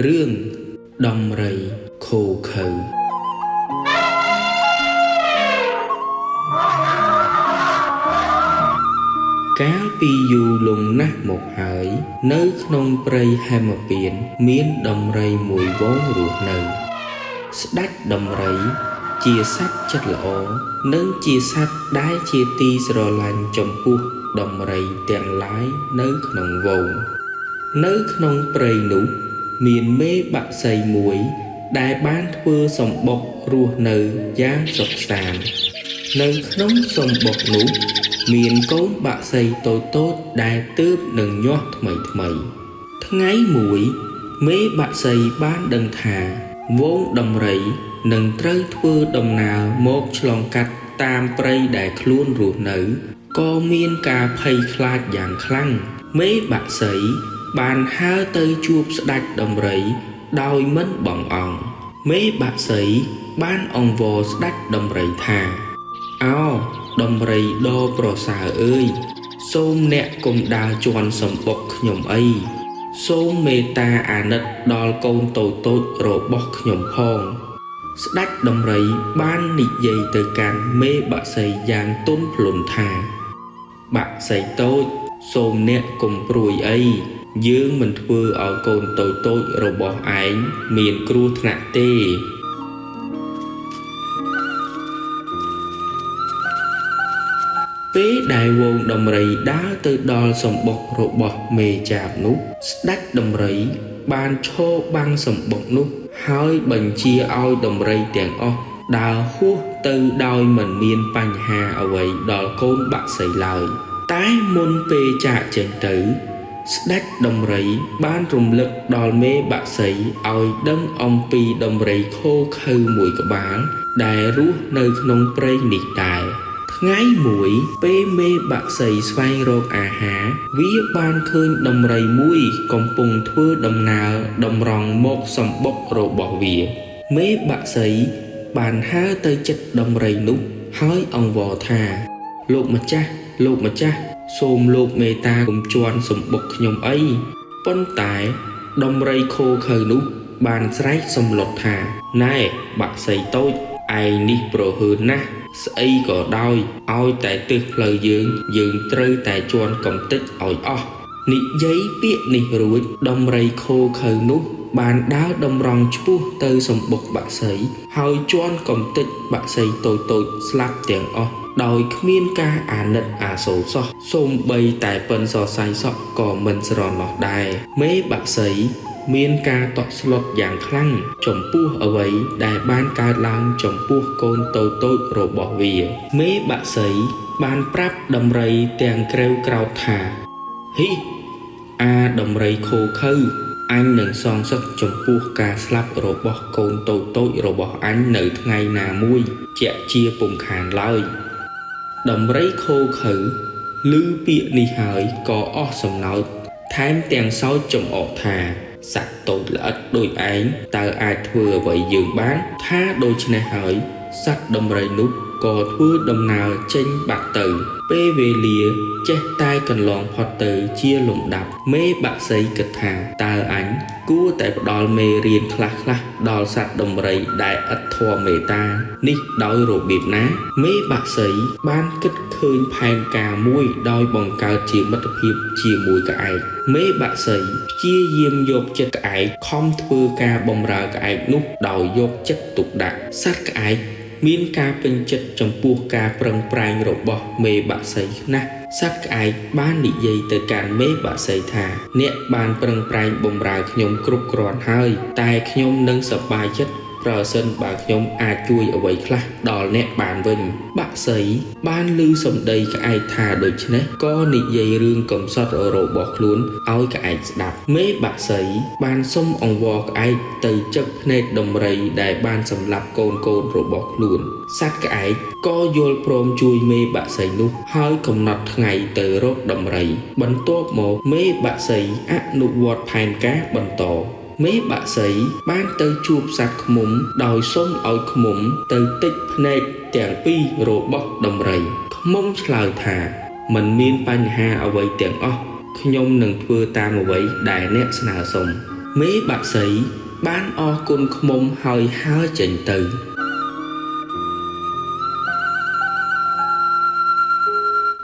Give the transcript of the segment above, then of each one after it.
រឿងដំរីឃោរឃៅកាលពីយូរលង់ណាស់មកហើយ នៅក្នុងព្រៃហេមពាន្តមានដំរីមួយហ្វូងរស់នៅ ស្ដេចដំរីជាសត្វចិត្តល្អ និងជាសត្វដែលជាទីស្រឡាញ់ចំពោះដំរីទាំងឡាយនៅក្នុងហ្វូង នៅក្នុងព្រៃនោះមានមេបក្សីមួយដែលបានធ្វើសម្បុករស់នៅយ៉ាងសុខសាន្តនៅក្នុងសម្បុកនោះមានកូនបក្សីតូចៗដែលទើបនឹងញាស់ថ្មីៗថ្ងៃមួយមេបក្សីបានដឹងថាហ្វូងដំរីនឹងត្រូវធ្វើដំណើរមកឆ្លងកាត់តាមព្រៃដែលខ្លួនរស់នៅក៏មានការភ័យខ្លាចយ៉ាងខ្លាំងមេបក្សីបានហើរទៅជួបស្ដេចដំរីដោយមិនបង្អង់មេបក្សីបានអង្វរស្ដេចដំរីថាអោដំរីដ៏ប្រសើរអើយសូមអ្នកកុំដើរជាន់សម្បុកខ្ញុំអីសូមមេត្តាអាណិតដល់កូនតូចៗរបស់ខ្ញុំផងស្ដេចដំរីបាននិយាយទៅកាន់មេបក្សីយ៉ាងទន់ភ្លន់ថាបក្សីតូចសូមអ្នកកុំព្រួយអីយើងមិនធ្វើឲ្យកូនតូចៗរបស់ឯងមានគ្រោះថ្នាក់ទេពេលដែលហ្វូងដំរីដើរទៅដល់សម្បុករបស់មេចាបនោះស្ដេចដំរីបានឈរបាំងសម្បុកនោះហើយបញ្ជាឲ្យដំរីទាំងអស់ដើរហួសទៅដោយមិនមានបញ្ហាអ្វីដល់កូនបក្សីឡើយតែមុនពេលចាកចេញទៅស្ដេចដំរីបានរំលឹកដល់មេបក្សីឲ្យដឹងអំពីដំរីឃោរឃៅមួយក្បាលដែលរស់នៅក្នុងព្រៃនេះដែរថ្ងៃមួយពេលមេបក្សីស្វែងរកអាហារវាបានឃើញដំរីមួយកំពុងធ្វើដំណើរតម្រង់មកសម្បុករបស់វាមេបក្សីបានហើរទៅជិតដំរីនោះហើយអង្វរថាលោកម្ចាស់លោកម្ចាស់សូមលោកមេត្តាកុំជាន់សម្បុកខ្ញុំអីប៉ុន្តែដំរីឃោរឃៅនោះបានស្រែកសម្លុតថាណែបក្សីតូចឯងនេះប្រហើនណាស់ស្អីក៏ដោយឲ្យតែទិសផ្លូវយើងយើងត្រូវតែជាន់កំទេចឲ្យអស់និយាយពាក្យនេះរួចដំរីឃោរឃៅនោះបានដើរតម្រង់ឆ្ពោះទៅសម្បុកបក្សីហើយជាន់កំទេចបក្សីតូចៗស្លាប់ទាំងអស់ដោយគ្មានការអាណិតអាសូរសោះសូម្បីតែប៉ិនសរសៃសក់ក៏មិនស្រណោះដែរមេបក្សីមានការតក់ស្លុតយ៉ាងខ្លាំងចំពោះអ្វីដែលបានកើតឡើងចំពោះកូនតូចៗរបស់វាមេបក្សីបានប្រាប់ដំរីទាំងក្រេវក្រោធថាហ៊ីអាដំរីឃោរឃៅអញនឹងសងសឹកចំពោះការស្លាប់របស់កូនតូចៗរបស់អញនៅថ្ងៃណាមួយជាក់ជាពុំខានឡើយដំរីឃោរឃៅឮពាក្យនេះហើយក៏អស់សំណើចថែមទាំងសោចចំអកថាសត្វតូចល្អិតដូចឯងតើអាចធ្វើអ្វីយើងបានថាដូច្នេះហើយសត្វដំរីនោះក៏ធ្វើដំណើរចេញបាត់ទៅពេលវេលាចេះតែកន្លងផុតទៅជាលំដាប់មេបក្សីគិតថាតើអញគួរតែផ្ដល់មេរៀនខ្លះៗដល់សត្វដំរីដែលឥតធម៌មេត្តានេះដោយរបៀបណាមេបក្សីបានគិតឃើញផែនការមួយដោយបង្កើតជាមិត្តភាពជាមួយក្អែកមេបក្សីព្យាយាមយកចិត្តក្អែកខំធ្វើការបម្រើក្អែកនោះដោយយកចិត្តទុកដាក់សត្វក្អែកមានការពេញចិត្តចំពោះការប្រឹងប្រែងរបស់មេបក្សីណាស់សត្វក្អែកបាននិយាយទៅកាន់មេបក្សីថាអ្នកបានប្រឹងប្រែងបម្រើខ្ញុំគ្រប់គ្រាន់ហើយតែខ្ញុំនឹងសប្បាយចិត្តប្រសិនបើខ្ញុំអាចជួយអ្វីខ្លះដល់អ្នកបានវិញបក្សីបានឮសម្ដីក្អែកថាដូច្នេះក៏និយាយរឿងកំសត់របស់ខ្លួនឲ្យក្អែកស្ដាប់មេបក្សីបានសុំអង្វរក្អែកទៅចឹកភ្នែកដំរីដែលបានសម្លាប់កូនៗរបស់ខ្លួនសត្វក្អែកក៏យល់ព្រមជួយមេបក្សីនោះហើយកំណត់ថ្ងៃទៅរកដំរីបន្ទាប់មកមេបក្សីអនុវត្តផែនការបន្តមេបក្សីបានទៅជួបសត្វឃ្មុំដោយសុំឲ្យឃ្មុំទៅទិចភ្នែកទាំងពីររបស់ដំរីឃ្មុំឆ្លើយថាមិនមានបញ្ហាអ្វីទាំងអស់ខ្ញុំនឹងធ្វើតាមអ្វីដែលអ្នកស្នើសុំ មេបក្សីបានអរគុណឃ្មុំហើយហើរចេញទៅ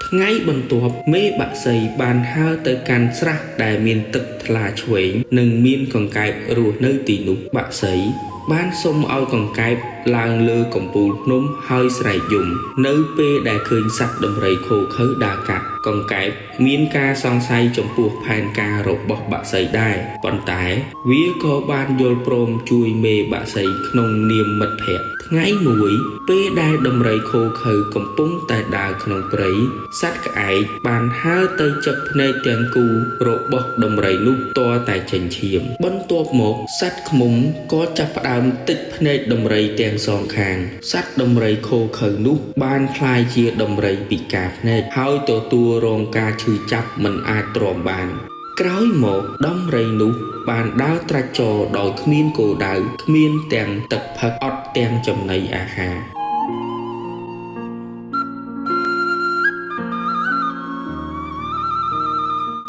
ថ្ងៃបន្ទាប់មេបក្សីបានហើរទៅកាន់ស្រះដែលមានទឹកថ្លាឆ្វេងនិងមានកង្កែបរស់នៅទីនោះបក្សីបានសុំឲ្យកង្កែបឡើងលើកំពូលភ្នំហើយស្រែកយំនៅពេលដែលឃើញសត្វដំរីឃោរឃៅដើរកាត់កង្កែបមានការសង្ស័យចំពោះផែនការរបស់បក្សីដែរប៉ុន្តែវាក៏បានយល់ព្រមជួយមេបក្សីក្នុងនាមមិត្តភក្តិថ្ងៃមួយពេលដែលដំរីឃោរឃៅកំពុងតែដើរក្នុងព្រៃសត្វក្អែកបានហើរទៅចឹកភ្នែកទាំងគូរបស់ដំរីនោះទាល់តែចេញឈាមបន្ទាប់មកសត្វឃ្មុំក៏ចាប់ផ្ដើមទិចភ្នែកដំរីទាំងសងខាងសត្វដំរីឃោរឃៅនោះបានក្លាយជាដំរីពិការភ្នែកហើយទទួលរងការឈឺចាប់មិនអាចទ្រាំបានក្រោយមកដំរីនោះបានដើរត្រាច់ចរដោយគ្មានគោលដៅគ្មានទាំងទឹកផឹកអត់ទាំងចំណីអាហារ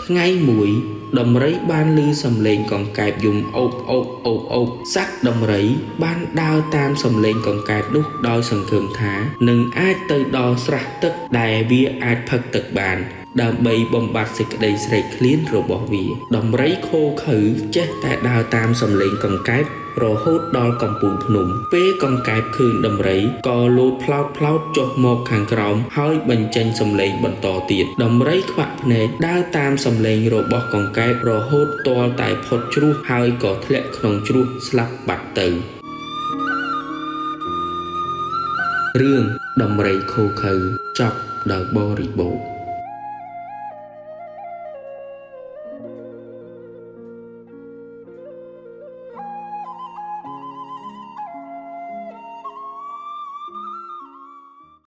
ថ្ងៃមួយដំរីបានឮសំឡេងកង្កែបយំអូបអូបអូបអូបសត្វដំរីបានដើរតាមសំឡេងកង្កែបនោះដោយសង្ឃឹមថានឹងអាចទៅដល់ស្រះទឹកដែលវាអាចផឹកទឹកបានដើម្បីបំបត្តិសេចក្តីស្រេកឃ្លានរបស់វាដំរីឃោរឃៅចេះតែដើរតាមសំឡេងកង្កែបរហូតដល់កំពូលភ្នំពេលកង្កែបឃើញដំរីក៏លោតផ្លោតផ្លោតចុះមកខាងក្រោមហើយបញ្ចេញសំឡេងបន្តទៀតដំរីខ្វាក់ភ្នែកដើរតាមសំឡេងរបស់កង្កែបរហូតទាល់តែផុតជ្រោះហើយក៏ធ្លាក់ក្នុងជ្រោះស្លាប់បាត់ទៅរឿងដំរីឃោរឃៅចប់ដោយបរិបូរណ៍